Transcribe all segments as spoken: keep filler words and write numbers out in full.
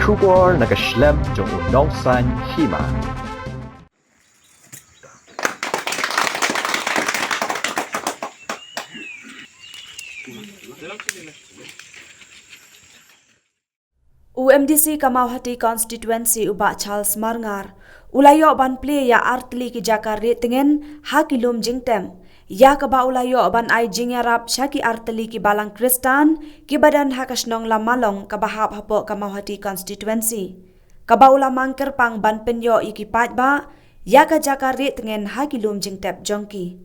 Khubor na ka shlem jong u Nongsaiñ Hima. U M D C ka Mawhati Constituency u Bah Charles Marngar u la ïoh ban plie ïa artylli ki jaka rieh tngen ha ki lum jingtep, ïa kaba u la ïoh ban ai jingïarap sha ki artylli ki balang Khristan kiba don ha ka shnong Lamalong kaba hap hapoh ka Mawhati Constituency, kaba u la mang kyrpang ban pynïoh ïa ki paidbah ïa ka jaka rieh tngen ha ki lum jingtep jong ki.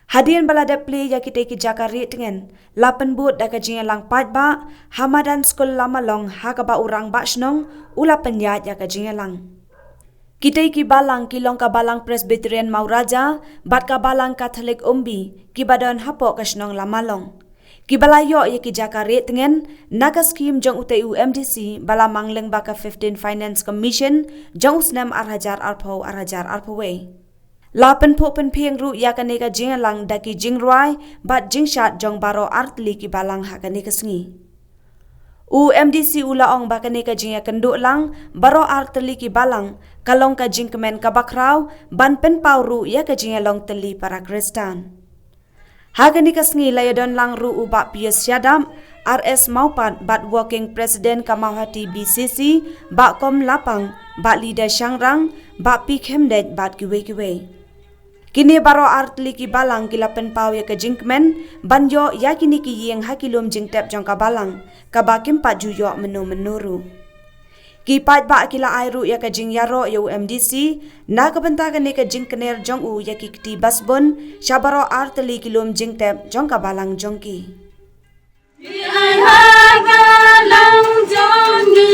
Hadien ba la dep plie ïa kitei ki jaka rieh tngen, la pynbud da ka jingïalang paidbah ha madan skul Lamalong, ha kaba u Rangbah Shnong u la pynïaid ïa ka jingïalang. Kitei ki balang ki long ka Balang Presbyterian Mawraja bad ka Balang Katholik Umbi kiba don hapoh ka shnong Lamalong, kiba la ïoh ïa ki jaka rieh tngen na ka skhim jong utei u M D C ba la mang lyngba ka fifteen Finance Commission jong u snem ar hajar arphew, ar hajar arphew wei. La pynphuh pynphieng ruh ïa kane ka jingïalang da ki jingrwai bad jingshad jong baroh artylli ki balang ha kane ka sngi. U M D C u la ong ba kane ka jingïakynduh lang baroh artylli ki balang ka long ka jingkmen kaba khraw ban pynpaw ruh ïa ka jingïalong tylli para Khristan. Ha kane ka sngi la ïadon lang ruh u Bah Pius Shadap, R S Mawpat bad Working President ka Mawhati B C C, Bah Kom Lapang, Bah Lida Shangrang, Bah P Khymdeit bad kiwei kiwei. Kine baroh artylli ki balang ki la pynpaw ïa ka jingkmen ban ïoh ïa kine ki ïing ha ki lum jingtep jong ka balang, kaba kim pat ju ïoh mynno mynno ruh. Ki paidbah ki la ai ruh ïa ka jingïaroh ïa u M D C na ka bynta kane ka jingkner jong u ïa ki kti basbun sha baroh artylli ki lum jingtep jong ka balang jong ki. Ai ha balang jong ngi.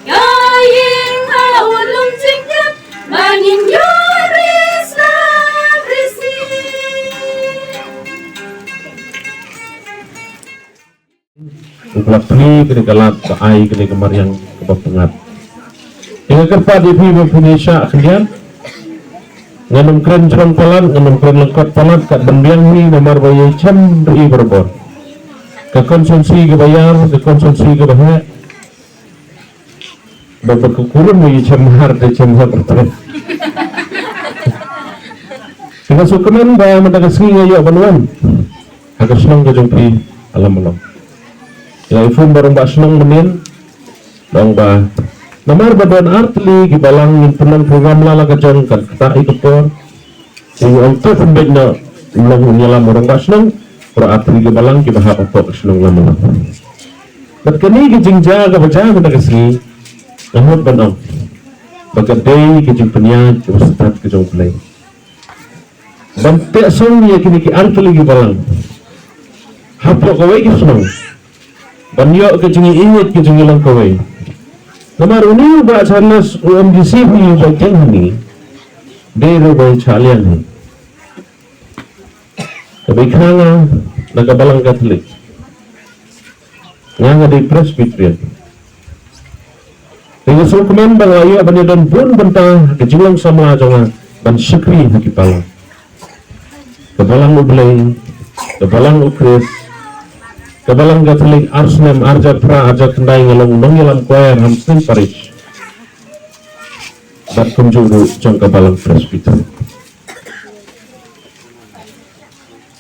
Ka ïing ha u lum jingtep ba ngin ïoh ri sla ri sih. U la plie kane ka lad ba ai kane ka mariang kaba pyngngad. Nga kyrpad ïa phi ba phin ïa shah khyndiat. Ngan ym kren jrong palat, ngan ym kren lyngkot palat, kat ban biang hi namar ba ïa chem ri barabor. Ka constituency kaba ïar, ka constituency kaba heh. Ba, ba ka kurim ïa chem har, te chem har. Te nga sngewkmen ba mynta ka sngi nga ïoh ban wan ha ka shnong ka jong phi ha Lamalong. Nga ïaphone bad u rangbah shnong mynnin, ong ba namar ba don artylli ki balang, ngin pynlong program la la ka jong, kan ktah ïa ka por. Te nga ong to pynbeit noh, long u ïalam u rangbah shnong, baroh artylli ki balang kiba hap hapoh ka shnong Lamalong. Bad kane ka jingjia kaba jia mynta ka sngi, nga mut ban ong ba ka dei ka jingpynïaid kaba stad ka jong U Blei ban teh song ïa kine ki artylli ki balang hapoh kawei ka shnong ban ïoh ka jingïeit ka jingïalong kawei. Namar une u Bah Charles, u M D C phi, u ba ïeng hangne, dei ruh u ba ïa shah liang hi. Kaba ïa kha nga na ka Balang Katholik, nga nga dei Presbyterian. Te nga sngewkmen ba nga ïoh ban ïadon bun bynta ha ka jinglong samla jong nga ban shakri ha ki balang. Ka Balang U Blei, ka Balang U Khrist, ka Balang Katholik, ar snem, ar hajar phra, ar hajar khyndai nga long nongïalam choir ha Muslim Parish. Bad kumjuh ruh jong ka Balang Presbyterian.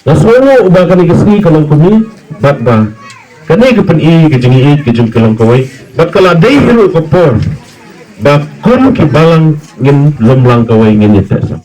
Nga sngewnguh ba kane ka sngi ka long kumne, bad ba kane ka pyni ka jingïeit ka jong ki long kawei, bad ka la dei hi ruh ka por ba kum ki balang ngin lum lang kawei, ngin ïateh sah.